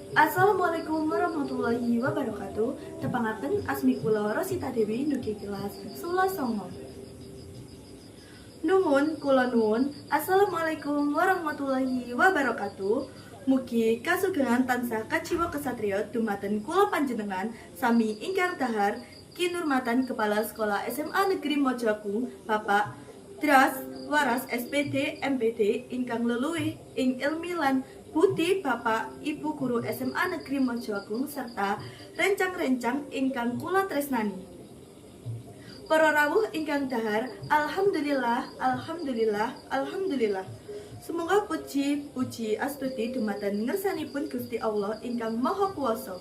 Assalamualaikum warahmatullahi wabarakatuh. Tepangaken, asmi kula Rosita Dewi ndugi kelas 11 9. Nuwun kula nuwun. Assalamualaikum warahmatullahi wabarakatuh. Mugi kasugengan tansah kajiwa kesatriya dumateng kula panjenengan sami. Ingkang dhahar kinurmatan Kepala Sekolah SMA Negeri Mojoagung, Bapak Drs. Waras SPD MPD, ingkang leluwih ing ilmi lan budi, Bapak Ibu guru SMA Negeri Mojoagung serta rencang-rencang ingkang kula tresnani. Para rawuh ingkang dhahar, alhamdulillah, alhamdulillah, alhamdulillah. Semoga puji puji astuti dumateng ngersanipun Gusti Allah ingkang Maha Kuwasa,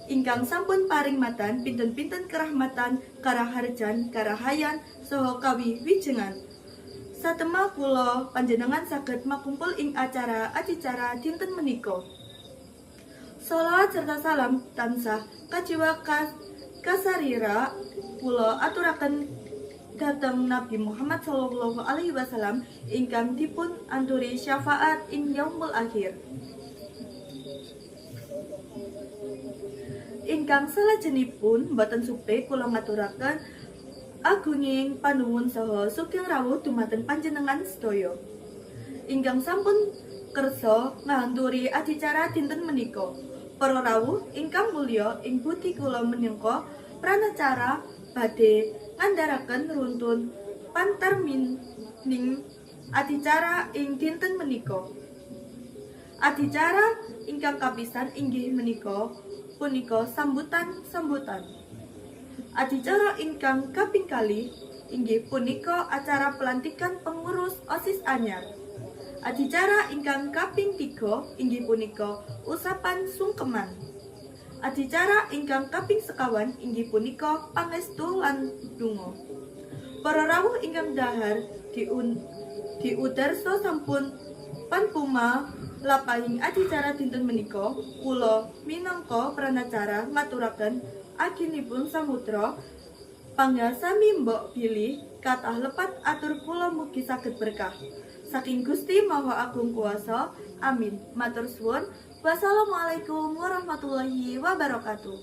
ingkang sampun paring matan pinten-pinten kerahmatan, karaharjan, karahayan, saha kawiwijengan. Satema kula panjenengan saged makumpul ing acara adicara dinten menika. Salawat serta salam tansah kajiwa kasarira kula aturaken dhateng Nabi Muhammad sallallahu alaihi wasallam ingkang dipun anturi syafaat ing yaumul akhir. Ingkang salajengipun, boten supe kula ngaturaken agunging panuwun saha sugeng rawuh dumateng panjenengan sedaya ingkang sampun kersa ngahanturi adicara dinten menika. Para rawuh ingkang mulya ing budi, kula minangka pranacara badhe ngandharaken runtun pantarmining adicara ing dinten menika. Adicara ingkang kapisan inggih menika punika sambutan-sambutan. Adicara ingkang kaping kalih inggih punika acara pelantikan pengurus OSIS anyar. Adicara ingkang kaping 3 inggih punika usapan sungkeman. Adicara ingkang kaping 25 inggih punika pangestu lan donga. Para rawuh ingkang dhahar, diudarsa sampun panpuma lapahing adicara dinten menika, kula minangka pranacara ngaturaken aginipun samudra pangasami mbok bilih kathah lepat atur kula, mugi saged berkah saking Gusti Maha Agung Kuwasa. Amin. Matur suwun. Wassalamualaikum warahmatullahi wabarakatuh.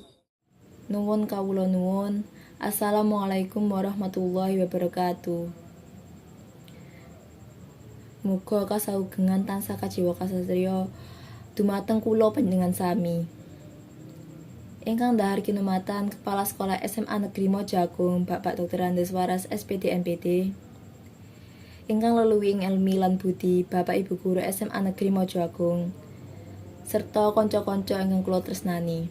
Nuwun kawula nuwun. Assalamualaikum warahmatullahi wabarakatuh. Muga kasaugengan tansah kajiwa kasatriya dumateng kula panjenengan sami. Ingkang dhahar kinurmatan Kepala Sekolah SMA Negeri Mojoagung, Bapak Drs. Waras SPD MPD. Ingkang leluwih ing ilmi lan budi, Bapak Ibu guru SMA Negeri Mojoagung serta kanca-kanca ingkang kula tresnani.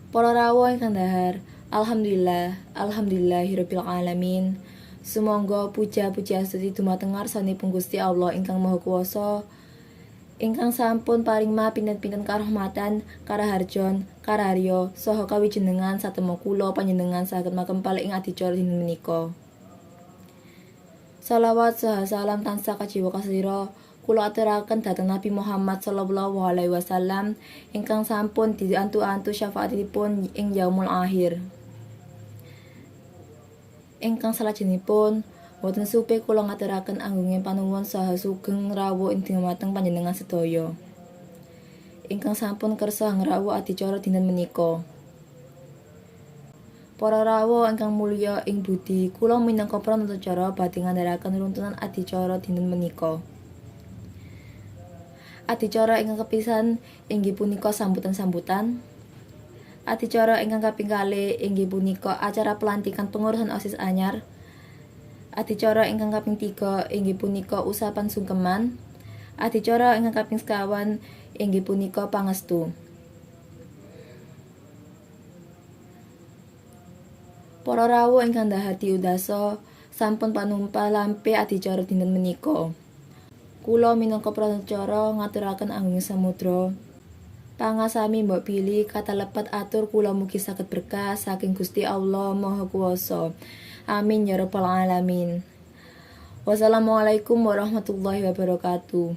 Para rawuh ingkang dhahar, alhamdulillah, alhamdulillahirabbil alamin. Sumangga puja-puji astuti dumateng ngarsanipun Gusti Allah ingkang Maha Kuwasa, ingkang sampun paring pinten-pinten karahmatan, karaharjan, karaharya saha kawijenengan satema kula panjenengan saged makempal ing adicara dinten menika. Salawat saha salam tansah kajiwa kasira kula aturaken dhateng Nabi Muhammad sallallahu alaihi wasallam ingkang sampun diantu-antu syafaatipun ing yaumul akhir. Ingkang salajengipun, boten supe kula ngaturaken agunging panuwun saha sugeng rawuh ing dumateng panjenengan sedaya ingkang sampun kersa ngrawuh adicara dinten menika. Para rawuh ingkang mulya ing budi, kula minangka pranatacara badhe ngandharaken runtunan adicara dinten menika. Adicara ingkang kepisan inggih punika sambutan-sambutan. Adicara ingkang kaping kalih inggih punika acara pelantikan pengurusan OSIS anyar. Adicara ingkang kaping 3 inggih punika usapan sungkeman. Adicara ingkang kaping 25 inggih punika pangestu. Para rawuh ingkang dhahar diudasa sampun panumpa lampe adicara dinten menika. Kula minangka pranacara ngaturaken agunging samudra. Pangasami mbok bilih kathah lepat atur kula, mugi saged berkah saking Gusti Allah Maha Kuwasa. Amin ya rabbal alamin. Wassalamualaikum warahmatullahi wabarakatuh.